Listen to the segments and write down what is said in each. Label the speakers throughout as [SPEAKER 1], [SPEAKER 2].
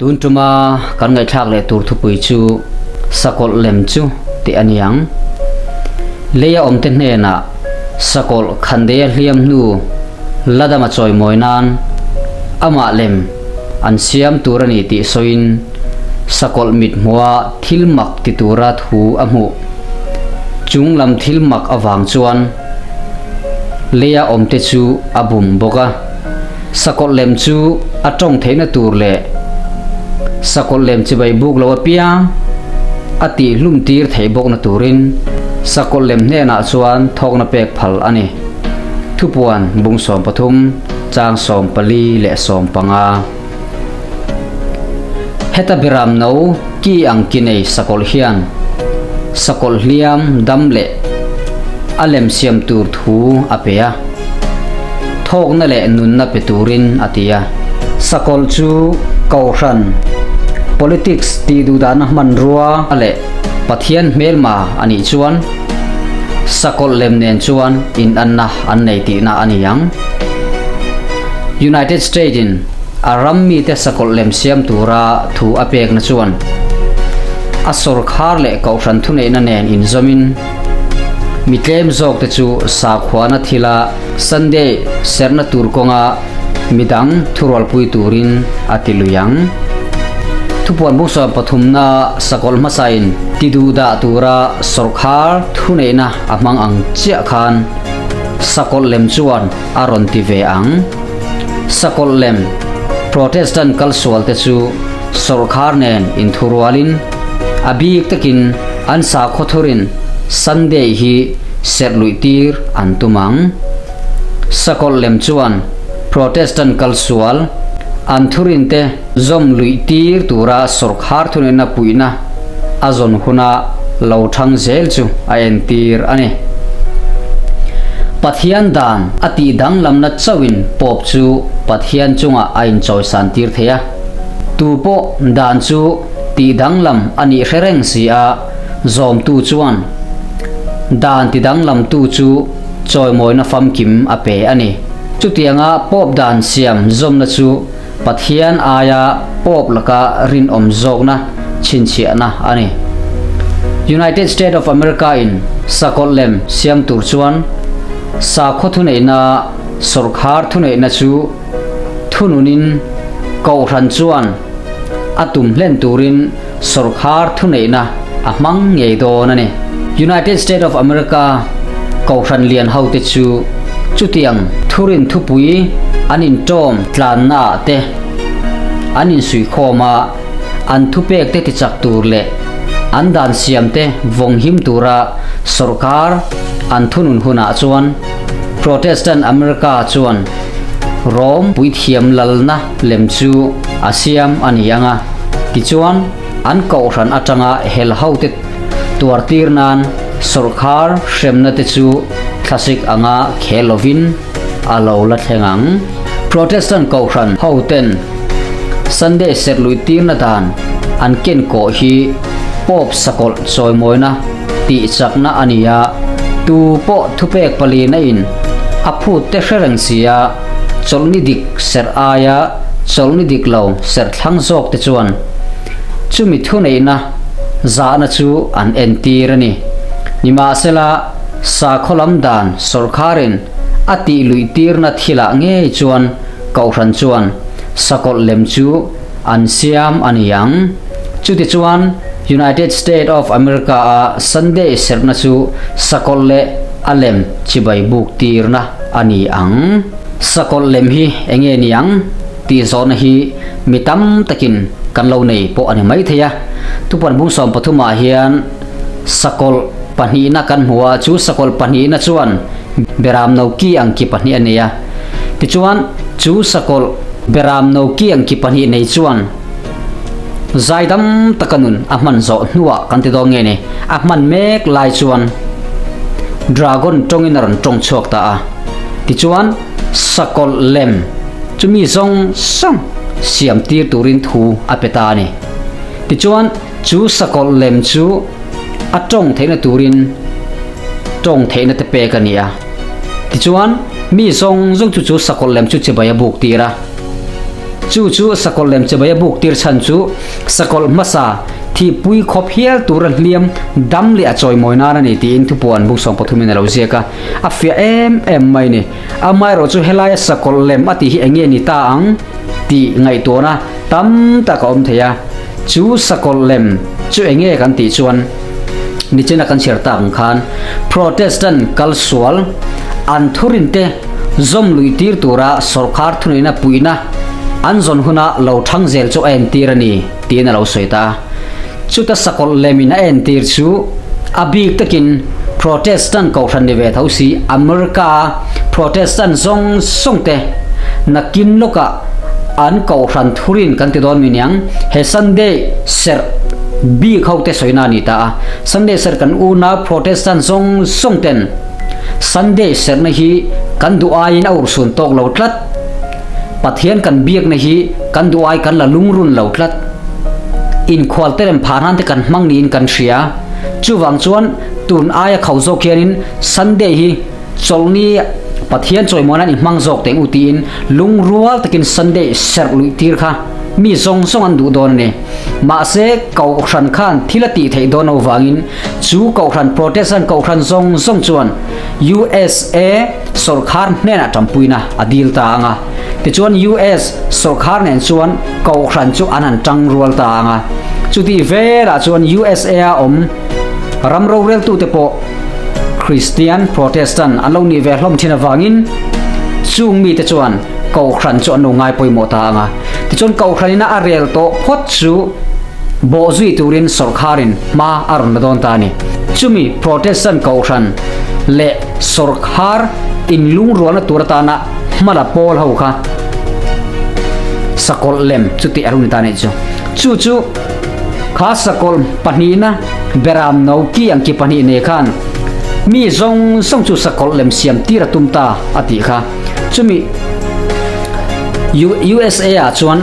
[SPEAKER 1] Tun tuma kan ngaihthlak leh tur thupui chu Sakawlh lem chu tih a ni ang. Leia awmte hnenah Sakawlh khandeia hliam hnu la dama chawimawi nan amah lem an siam tur a ni tih sawiin Sakawlh mit hmuha thil mak ti tura thu a hmuh. Chung lam thil mak avang chuan leia awmte chu a bum bawk a. Sakawlh lem chu a tawng theihna tur leh sakawlh lem chibai buk lo apiang a tih hlum tir theih bawkna turin sakawlh lem hnenah chuan thawkna pek phal a ni. Thupuan bung 13, chang 14 leh 15. Heta beram no ki ang ki nei sakawlh hian sakawlh hliam dam leh a lem siam tur thu a pe a, thawkna leh nunna pe turin a ti a. Sakawlh chu Kohhran, politics tih duhdahna hmanrua leh Pathian hmelma a nih chuan sakawlh lem nen chuan inanna an nei tihna a ni ang. United States in a ram mite sakawlh lem siam tura thu a pekna chuan a sawrkhar leh Kohhran thuneihna nen inzawmin, Mi tlem zawkte chu sakhuana thila Sunday serhna tur kawnga midang thurualpui turin a ti lui ang. Thupuan bung 13 na sakawlh hmasain ti duh dah tura sawrkhar thuneihna a hmang ang chiah khan sakawlh lem chuan a rawn ti ve ang. Sakawlh lem Protestant kalsualte chu sawrkhar nen inthurualin a bik takin An sakhaw thurin Sunday hi serh luih tir an tum ang. Sakawlh lem chuan Protestant kal sual an thurinte zawm luih tir tura sawrkhar thuneihna puihna a zawn huna lo thang zel chu a entir a ni. Pathian dan a tih danglamna chauhin Pope chu Pathian chungah a inchawisan tir thei a. Tu pawh dan chu Tih danglam a nih hre reng si a, zawmtu chuan dan ti danglamtu chu chawimawina famkim a pe a ni. Chutianga pawp dan siam zawmna chu Pathian aia pawp laka rinawm zawkna chhinchhiahna a ni. United States of America in sakawlh lem siam tur chuan sakhaw thuneihna sawrkhar thuneihna chu thununin kohhran chuan a tum hlen turin sawrkhar thuneihna a hmang ngei dawn a ni. United States of America kohhran lian hote chu chutiang thurin thupui an inṭawm tlannaah te an insuihkhawm a, an thupekte tichak tur leh an dan siamte vawnghim tura sawrkar an thunun hunah chuan Protestant America chuan Rome puithiam lalna lem chu a siam a ni ang a, tichuan an kohhran atanga hel hote tuar tir nan sawrkhar hremna te chu thlasik anga khel lovin a lo la thleng ang. Protestant kohhran hoten Sunday serh luih tirna dan an ken kawh hi Pope sakawlh chawimawina tih chakna a ni a, tu pawh thupek palina in a phut te hre reng si a, chawlhni dik serh aia chawlhni dik lo serh thlang zawk te chuan chumi thuneihna zahna chu an entir a ni. Nimahsela, sakhaw lam dan sawrkharin a tih luih tirna thilah ngei chuan kohhran chuan sakawlh lem chu an siam a ni ang. Chutichuan, United States of America a Sunday serhna chu sakawlh leh a lem chibai buk tirna a ni ang. Sakawlh lem hi eng nge ni ang tih zawhna hi mi tam takin kan lo nei pawh a ni maithei a. Thupuan bung 13 ah hian sakawlh pahnihna kan hmu a, chu sakawlh pahnihna chuan beram no ki ang ki pahnih a nei a. Tichuan, chu sakawlh beram no ki ang ki pahnih nei chuan zaidam taka nun a hman zawh hnuah kan ti dawn nge ni, a hman mek lai chuan dragon tawngin a rawn tawng chhuak ta a. Tichuan, sakawlh lem chu mi zawng zawng siam tir turin thu a pe ta a ni. Tichuan, chu sakawlh lem chu a tawng theihna turin tawng theihna te pek a ni a. Tichuan, mi zawng zawng chu chu sakawlh lem chu chibai a buk tir a. Chu chu sakawlh lem chibai a buk tir chhan chu sakawlh hmasa thihpui khawp hial tura hliam dam leh a chawimawi nan a ni tiin thupuan buk sawmpathumin a lo ziak a, a fiah em em mai ni. Amaherawh chu helaia sakawlh lem a tih hi eng nge ni ta ang tih ngaihtuahna tam tak a awm thei a. Chu sakawlh lem chu eng nge kan tih chuan nichina kan chhiar tak ang khan Protestant kalsual an thurinte zawm luih tir tura sawrkar thuneihna puihna an zawn huna lo thang zel chu a entir a ni tiin a lo sawi ta a. Chuta sakawlh lemin a entir chu a bik takin Protestant kohhran ni ve tho si America-a Protestant zawng zawng te nakin lawkah an kohhran thurin kan ti dawn mi niang he Sunday serh bik ho te sawina a ni ta a. Sunday serh kan unau Protestant zawng zawng ten Sunday serhna hi kan duh aiin a urhsun tawk lo tlat. Pathian kan biakna hi kan duh ai kan la lungrun lo tlat. Inkhual te rem phah nan te kan hmang niin kan hria. Chuvang chuan tun aia kho zawk hianin Sunday hi chawlhni Pathian chawimawi nan i hmang zawk teng u tiin lungrual takin Sunday serh luih tir kha mi zawng zawng an duh dawn a ni. Mahse Kohhran khan thil a tih theih dawn avangin chu Kohhran Protestant Kohhran zawng zawng chuan USA sawrkhar hnenah tanpuina a dil ta ang a. Tichuan US sawrkhar nen chuan Kohhran chu an han tang rual ta ang a. Chutih velah chuan USA a awm ram roreltute pawh Kristian Protestant an lo nih ve hlawm thin avangin chung mite chuan Kohhran chu an lo ngai pawimawh ta ang a. Tichuan Kohhranina a rel tawh phawt chu bawhzui turin sawrkharin hma a rawn la dawn ta a ni. Chumi Protestant Kohhran leh sawrkhar inlungrualna tur atana hma la pawl ho kha sakawlh lem chu tih a lo ni ta a nih chu. Chu chu kha sakawlh pahnihna beram no ki ang ki pahnih nei khan mi zawng zawng chu sakawlh lem siam tir a tum ta a tih kha. Chumi USA ah chuan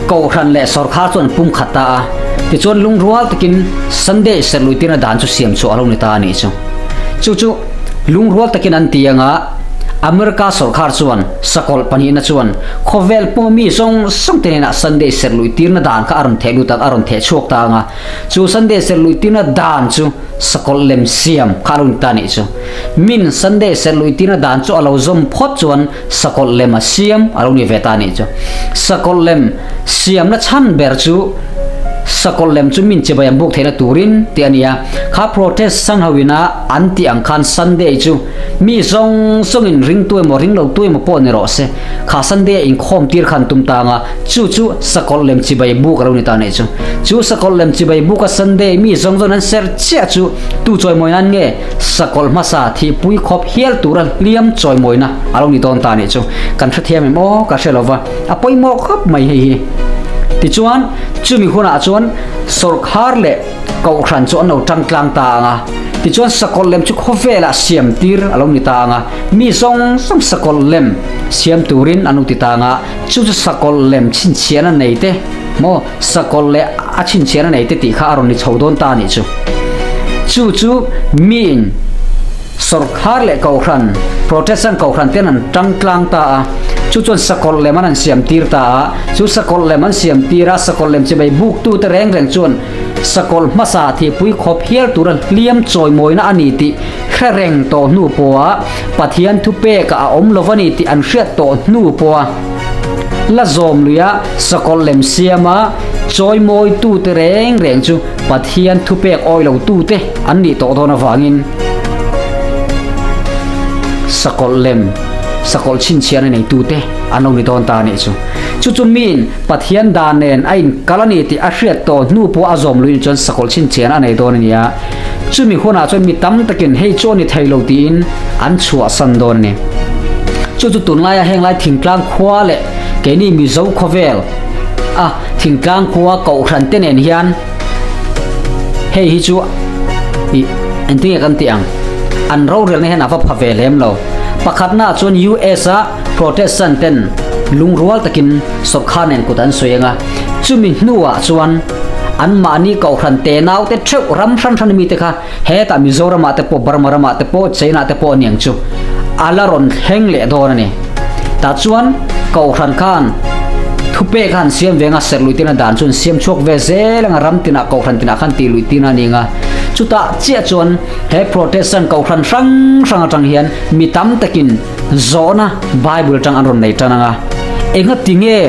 [SPEAKER 1] Kohhran leh sawrkhar chuan an pum khat ta a, tichuan lungrual takin Sunday serhluitirna dan chu siam chhuah a lo ni ta a nih chu. Chu chu lungrual takin an ti anga America sawrkhar chuan sakawlh pahnihna chuan khawvel puma mi zawng zawng te hnenah Sunday serhluitirna dan kha a rawn theh lut a, a rawn theh chhuak ta anga chu Sunday serhluitirna dan chu Sakawlh lem siam kha a lo ni ta nih chu. Min Sunday serhluitirna dan chu a lo zawm phawt chuan Sakawlh lem a siam a lo ni ve ta nih chu. Sakawlh lem siamna chhan ber chu sakawlh lem chu min chibai an buk theihna turin tih a ni a. Kha Protestant ho ina an tih ang khan Sunday chu mi zawng zawngin ringtu emaw ringlotu emaw pawh ni rawh se kha Sunday a inkhawm tir khan tum ta anga chu chu sakawlh lem chibai buk a lo ni ta nih chu. Chu sakawlh lem chibai buka Sunday mi zawng zawng an serh chiah chu tu chawimawi nan nge? Sakawlh hmasa thihpui khawp hial tura hliam chawimawina a lo ni dawn ta nih chu kan hrethiam em aw ka hre lo va, a pawimawh khawp mai hei hi. Tichuan, chumi hunah chuan sawrkhar leh kohhran chu an lo tang tlang ta ang a, tichuan sakawlh lem chu khawvelah siam tir a lo ni ta ang a, mi zawng zawng sakawlh lem siam turin an lo ti ta ang a, chu chu sakawlh lem chhinchhiahna nei te maw Sakawlh leh a chhinchhiahna nei te tih kha a rawn ni chho dawn ta a nih chu. Chu chu miin sawrkhar leh kohhran, Protestant kohhran ten an tang tlang ta a, chu chuan sakawlh lem an han siam tir ta a, chu sakawlh lem an siam tir a, sakawlh lem chibai buktu te reng reng chuan sakawlh hmasa thihpui khawp hial tura hliam chawimawina a ni tih hre reng tawh hnu pawha Pathian thupekah a awm lo a ni tih an hriat tawh hnu pawha La zawm luia sakawlh lem siama chawimawitute reng reng chu Pathian thupek awi lotute an nih tawh dawn avangin sakawlh lem, sakawlh chhinchhiahna neitute an lo ni dawn ta a nih chu. Chu chu miin Pathian dan nen a inkal a ni tih a hriat tawh hnu pawh a zawm luiin chuan sakawlh chhinchhiahna a nei dawn a ni a. Chumi hunah chuan mi tam takin hei chu a ni thei lo tiin an chhuahsan dawn a ni. Chu chu tunlaia henglai thingtlang khua leh keini Mizo khawvel a thingtlang khua kohhran te nen hian hei hi chu ih engtinge kan tih ang an rorelna hian a va pha ve lem lo. Pakhatnaah chuan US a Protestant ten lungrual takin sawrkhar nen kut an sawi ang a, chumi hnuah chuan anmahni kohhran te naute theuh ram hran hran mite kha hetah Mizoramah te pawh Burma ramah te pawh China te pawh aniang chu a la rawn thleng leh dawn a ni. Tah chuan. Kohhran khan thupek a han siam ve anga serh luih tirna dan chu an siam chhuak ve zel anga ram tinah kohhran tinah khan tih luih tirna a ni anga chutah chiah chuan he Protestant kohhran hrang hrang atang hian mi tam takin Zawhna, Bible atang an rawn nei tan ang a. Enga ti nge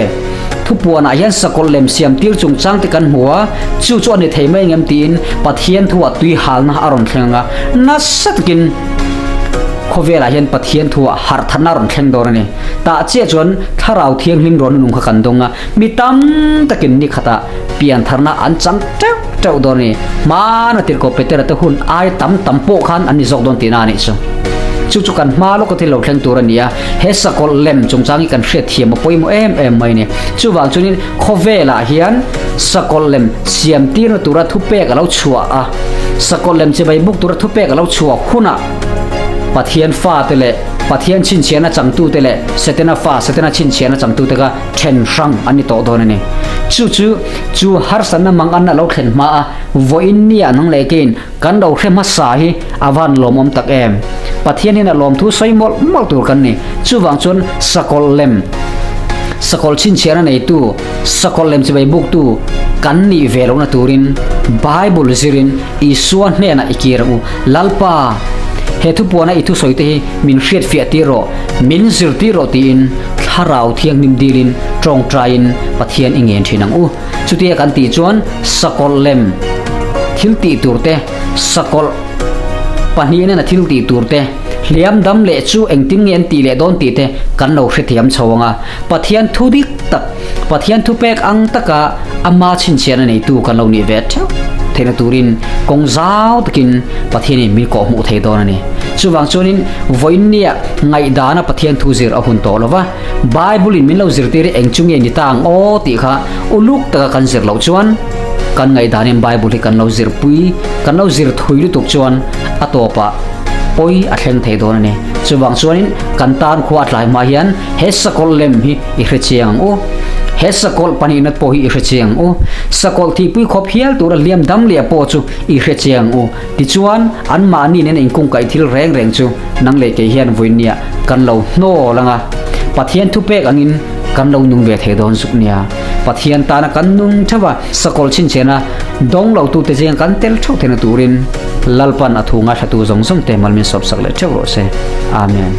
[SPEAKER 1] thupuanah hian sakawlh lem siam tir chungchang te kan hmu a, chu chu a ni thei mai engem tiin Pathian thuah tui halna a rawn thleng ang a. Nasa takin khawvelah hian Pathian thuah harh thatna a rawn thleng dawn a ni. Tah chiah chuan Thlarau Thianghlim rawn nung kha kan dawng a, mi tam takin ni khatah piantharna an chang teuh teuh dawn a ni. Hmana tirhkoh Petera te hun ai tam tam pawh khan an ni zawk dawn tihna a nih chu. Chu chu kan hma lawka thil lo thleng tur a ni a, he sakawlh lem chungchang hi kan hriatthiam a pawimawh em em mai a ni. Chuvang chuanin khawvelah hian sakawlh lem siam tirna tura thupek a lo chhuah a, sakawlh lem chibai buk tura thupek a lo chhuah hunah Pathian fate leh Pathian chhinchhiahna changtute leh Setana fa, Setana chhinchhiahna changtute kha then hrang an ni tawh dawn a ni. Chu chu chu harsatna mang an a lo thlen hma a, vawiin nia nang leh keiin kan lo hre hmasa hi a van lawmawm tak em. Pathian hian a lawmthu sawi mawlh mawlh tur kan ni. Chuvang chuan sakawlh lem, sakawlh chhinchhiahna neitu, sakawlh lem chibai buktu kan nih ve lohna turin Bible zirin Isua hnenah i kir ang u. Lalpa, he thupuana i thusawi te hi min hriatfiah tir rawh, min zirtir rawh tiin Thlarau Thianghlim dilin tawngtaiin Pathian i ngen thin ang u. Chutia kan tih chuan sakawlh lem thil tih tur te, sakawlh pahnih nena thil tih tur te, hliam dam leh chu engtin nge an tih leh dawn tih te kan lo hrethiam chho ang a. Pathian thu dik tak, Pathian thupek ang taka ama chhinchhiahna neitu kan lo nih ve theuh theihna turin kawng zau takin Pathianin min kawhhmuh thei dawn a ni. Chuvang chuanin vawiinnia ngaihdana Pathian thu zir a hun tawh lo va, Bible-in min lo zirtir hi eng chu nge ni ta ang aw tih kha uluk taka kan zir loh chuan kan ngaihdanin Bible hi kan lo zirpui, kan lo zir thui lutuk chuan a tawpah pawi a thleng thei dawn a ni. Chuvang chuanin kan tan khua a tlai hma hian He sakawlh lem hi i hre chiang ang u. He sakawlh pahnihna pawh hi i hre chiang ang u. Sakawlh thihpui khawp hial tura hliam dam leh pawh chu i hre chiang ang u. Tichuan, anmahni nena inkungkaih thil reng reng chu nang leh kei hian vawinia kan lo hnawl ang a. Pathian thupek angin kan lo nung ve thei dawn zuk nia. Pathian tana kan nung theuh a, sakawlh chhinchhiahna dawng lotute zinga kan tel theuh theihna turin Lalpan a thu ngaithlatu zawng zawng te mal min sawpsak leh theuh rawh se. Amen.